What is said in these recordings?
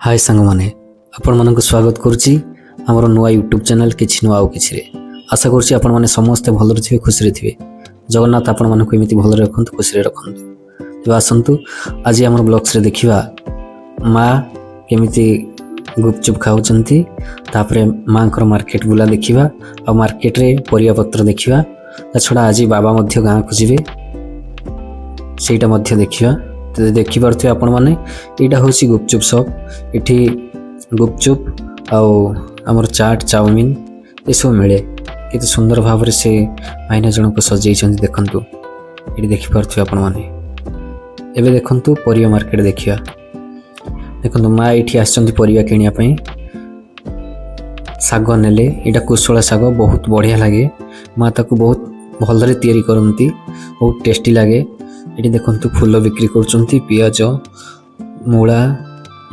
ହାଏ ସାଙ୍ଗମାନେ, ଆପଣମାନଙ୍କୁ ସ୍ୱାଗତ କରୁଛି ଆମର ନୂଆ ୟୁଟ୍ୟୁବ୍ ଚ୍ୟାନେଲ୍ କିଛି ନୂଆ ଆଉ କିଛିରେ। ଆଶା କରୁଛି ଆପଣମାନେ ସମସ୍ତେ ଭଲରେ ଥିବେ, ଖୁସିରେ ଥିବେ। ଜଗନ୍ନାଥ ଆପଣମାନଙ୍କୁ ଏମିତି ଭଲରେ ରଖନ୍ତୁ, ଖୁସିରେ ରଖନ୍ତୁ। ତେବେ ଆସନ୍ତୁ, ଆଜି ଆମର ବ୍ଲଗ୍ସରେ ଦେଖିବା ମା କେମିତି ଗୁପଚୁପ୍ ଖାଉଛନ୍ତି। ତାପରେ ମାଙ୍କର ମାର୍କେଟ ବୁଲା ଦେଖିବା ଆଉ ମାର୍କେଟରେ ପରିବାପତ୍ର ଦେଖିବା। ତା ଛଡ଼ା ଆଜି ବାବା ମଧ୍ୟ ଗାଁକୁ ଯିବେ, ସେଇଟା ମଧ୍ୟ ଦେଖିବା। ତ ଦେଖିପାରୁଥିବେ ଆପଣମାନେ, ଏଇଟା ହେଉଛି ଗୁପଚୁପ୍ ସପ୍। ଏଠି ଗୁପଚୁପ୍ ଆଉ ଆମର ଚାଟ୍, ଚାଉମିନ ଏସବୁ ମିଳେ। କେତେ ସୁନ୍ଦର ଭାବରେ ସେ ଭାଇନା ଜଣକ ସଜେଇଛନ୍ତି, ଦେଖନ୍ତୁ। ଏଠି ଦେଖିପାରୁଥିବେ ଆପଣମାନେ। ଏବେ ଦେଖନ୍ତୁ, ପରିବା ମାର୍କେଟ ଦେଖିବା। ଦେଖନ୍ତୁ, ମା ଏଇଠି ଆସିଛନ୍ତି ପରିବା କିଣିବା ପାଇଁ। ଶାଗ ନେଲେ। ଏଇଟା କୁଶଳ ଶାଗ, ବହୁତ ବଢ଼ିଆ ଲାଗେ। ମା ତାକୁ ବହୁତ ଭଲରେ ତିଆରି କରନ୍ତି, ବହୁତ ଟେଷ୍ଟି ଲାଗେ। ଏଠି ଦେଖନ୍ତୁ, ଫୁଲ ବିକ୍ରି କରୁଛନ୍ତି, ପିଆଜ, ମୂଳା,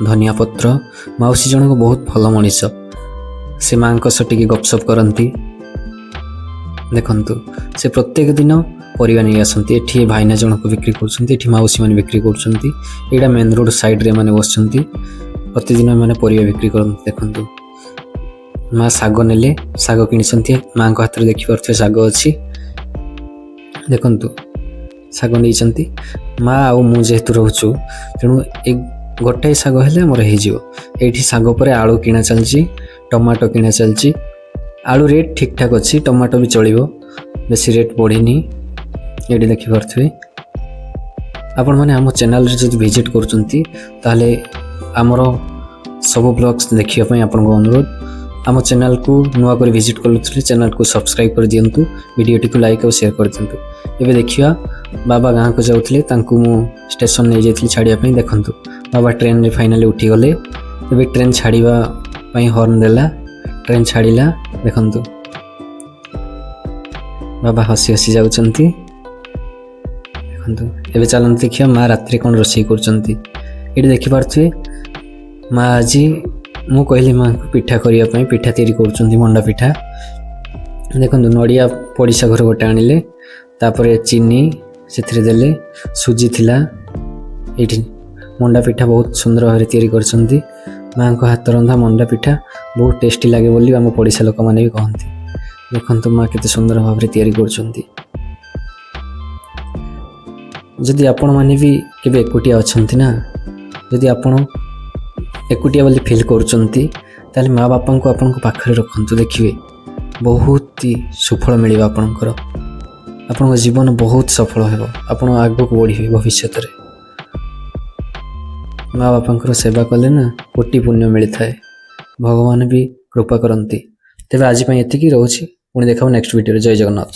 ଧନିଆ ପତ୍ର। ମାଉସୀ ଜଣକ ବହୁତ ଭଲ ମଣିଷ। ସେ ମାଙ୍କ ସହ ଟିକେ ଗପସପ କରନ୍ତି। ଦେଖନ୍ତୁ, ସେ ପ୍ରତ୍ୟେକ ଦିନ ପରିବା ନେଇ ଆସନ୍ତି। ଏଠି ଭାଇନା ଜଣକ ବିକ୍ରି କରୁଛନ୍ତି, ଏଠି ମାଉସୀ ମାନେ ବିକ୍ରି କରୁଛନ୍ତି। ଏଇଟା ମେନ୍ ରୋଡ଼ ସାଇଡ଼ରେ ଏମାନେ ବସିଛନ୍ତି। ପ୍ରତିଦିନ ଏମାନେ ପରିବା ବିକ୍ରି କରନ୍ତି। ଦେଖନ୍ତୁ, ମା ଶାଗ ନେଲେ, ଶାଗ କିଣିଛନ୍ତି। ମାଙ୍କ ହାତରେ ଦେଖିପାରୁଥିବେ ଶାଗ ଅଛି। ଦେଖନ୍ତୁ, ଶାଗ ନେଇଛନ୍ତି। ମା ଆଉ ମୁଁ ଯେହେତୁ ରହୁଛୁ, ତେଣୁ ଏ ଗୋଟାଏ ଶାଗ ହେଲେ ଆମର ହେଇଯିବ। ଏଇଠି ଶାଗ ପରେ ଆଳୁ କିଣା ଚାଲିଛି, ଟମାଟୋ କିଣା ଚାଲିଛି। ଆଳୁ ରେଟ୍ ଠିକ୍ ଠାକ୍ ଅଛି, ଟମାଟୋ ବି ଚଳିବ, ବେଶୀ ରେଟ୍ ବଢ଼ିନି। ଏଇଠି ଦେଖିପାରୁଥିବେ ଆପଣମାନେ। ଆମ ଚ୍ୟାନେଲରେ ଯଦି ଭିଜିଟ୍ କରୁଛନ୍ତି, ତାହେଲେ ଆମର ସବୁ ବ୍ଲଗ୍ସ ଦେଖିବା ପାଇଁ ଆପଣଙ୍କୁ ଅନୁରୋଧ। ଆମ ଚ୍ୟାନେଲକୁ ନୂଆ କରି ଭିଜିଟ୍ କରୁଥିଲେ ଚ୍ୟାନେଲକୁ ସବସ୍କ୍ରାଇବ୍ କରିଦିଅନ୍ତୁ, ଭିଡ଼ିଓଟିକୁ ଲାଇକ୍ ଆଉ ସେୟାର କରିଦିଅନ୍ତୁ। ଏବେ ଦେଖିବା, ବାବା ଗାଁକୁ ଯାଉଥିଲେ, ତାଙ୍କୁ ମୁଁ ଷ୍ଟେସନ ନେଇଯାଇଥିଲି ଛାଡ଼ିବା ପାଇଁ। ଦେଖନ୍ତୁ, ବାବା ଟ୍ରେନରେ ଫାଇନାଲି ଉଠିଗଲେ। ଏବେ ଟ୍ରେନ୍ ଛାଡ଼ିବା ପାଇଁ ହର୍ନ ଦେଲା, ଟ୍ରେନ୍ ଛାଡ଼ିଲା। ଦେଖନ୍ତୁ, ବାବା ହସି ହସି ଯାଉଛନ୍ତି। ଦେଖନ୍ତୁ, ଏବେ ଚାଲନ୍ତୁ ଦେଖିବା ମା ରାତିରେ କ'ଣ ରୋଷେଇ କରୁଛନ୍ତି। ଏଇଠି ଦେଖିପାରୁଥିବେ, ମା ଆଜି, ମୁଁ କହିଲି ମାଙ୍କୁ ପିଠା କରିବା ପାଇଁ, ପିଠା ତିଆରି କରୁଛନ୍ତି, ମଣ୍ଡା ପିଠା। ଦେଖନ୍ତୁ, ନଡ଼ିଆ ପଡ଼ିଶା ଘରୁ ଗୋଟେ ଆଣିଲେ, ତାପରେ ଚିନି ସେଥିରେ ଦେଲେ, ସୁଜି ଥିଲା। ଏଇଠି ମଣ୍ଡା ପିଠା ବହୁତ ସୁନ୍ଦର ଭାବରେ ତିଆରି କରିଛନ୍ତି। ମାଙ୍କ ହାତ ରନ୍ଧା ମଣ୍ଡା ପିଠା ବହୁତ ଟେଷ୍ଟି ଲାଗେ ବୋଲି ଆମ ପଡ଼ିଶା ଲୋକମାନେ ବି କହନ୍ତି। ଦେଖନ୍ତୁ, ମା କେତେ ସୁନ୍ଦର ଭାବରେ ତିଆରି କରୁଛନ୍ତି। ଯଦି ଆପଣମାନେ ବି କେବେ ଏକୁଟିଆ ଅଛନ୍ତି ନା, ଯଦି ଆପଣ ଏକୁଟିଆ ବୋଲି ଫିଲ୍ କରୁଛନ୍ତି, ତାହେଲେ ମା ବାପାଙ୍କୁ ଆପଣଙ୍କ ପାଖରେ ରଖନ୍ତୁ। ଦେଖିବେ, ବହୁତ ହି ସୁଫଳ ମିଳିବ ଆପଣଙ୍କର। ଆପଣଙ୍କ ଜୀବନ ବହୁତ ସଫଳ ହେବ, ଆପଣ ଆଗକୁ ବଢ଼ିବେ ଭବିଷ୍ୟତରେ। ମା ବାପାଙ୍କର ସେବା କଲେ ନା କୋଟି ପୁଣ୍ୟ ମିଳିଥାଏ, ଭଗବାନ ବି କୃପା କରନ୍ତି। ତେବେ ଆଜି ପାଇଁ ଏତିକି ରହୁଛି। ପୁଣି ଦେଖାହେବ ନେକ୍ସଟ ଭିଡ଼ିଓରେ। ଜୟ ଜଗନ୍ନାଥ।